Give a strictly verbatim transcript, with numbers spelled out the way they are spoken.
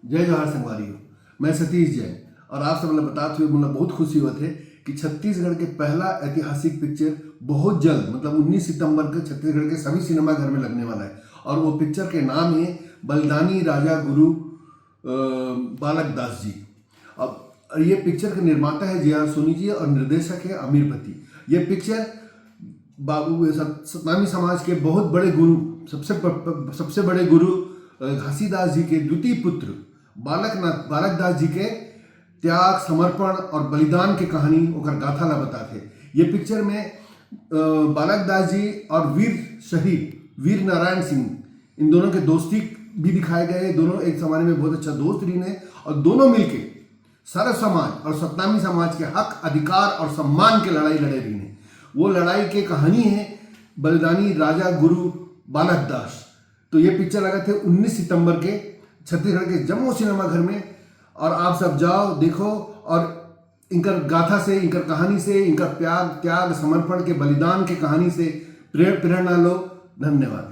जय जोहार संगवारी हो, मैं सतीश जैन। और आप सब ला बतात हुए मोला बहुत खुशी होत हे कि छत्तीसगढ़ के पहला ऐतिहासिक पिक्चर बहुत जल्द, मतलब उन्नीस सितंबर के छत्तीसगढ़ के सभी सिनेमा घर में लगने वाला है। और वो पिक्चर के नाम है बलिदानी राजा गुरु अ, बालक दास जी। अब ये पिक्चर के निर्माता है जे आर सोनी जी और निर्देशक है अमीर पति। ये पिक्चर बाबू सत, सतनामी समाज के बहुत बड़े गुरु, सबसे प, प, सबसे बड़े गुरु अ, घासीदास जी के द्वितीय पुत्र बालकनाथ बालक दास जी के त्याग, समर्पण और बलिदान के कहानी, ओकर गाथा ला बताथे। ये पिक्चर में अ, बालक दास जी और वीर शहीद वीर नारायण सिंह, इन दोनों के दोस्ती भी दिखाए गए। दोनों एक जमाने में बहुत अच्छा दोस्त रहिन हे और दोनों मिलके सरस समाज और सतनामी समाज के हक, अधिकार और सम्मान के लड़ाई लड़े रहिन हे। वो लड़ाई के कहानी है बलिदानी राजा गुरु बालक दास। तो ये पिक्चर लगथे उन्नीस सितंबर के छत्तीसगढ़ के जम्मो सिनेमा घर में। और आप सब जाओ, देखो और इनकर गाथा से, इनकर कहानी से, इनकर प्यार, त्याग, समर्पण के, बलिदान के कहानी से प्रेर-, प्रेरणा लो। धन्यवाद।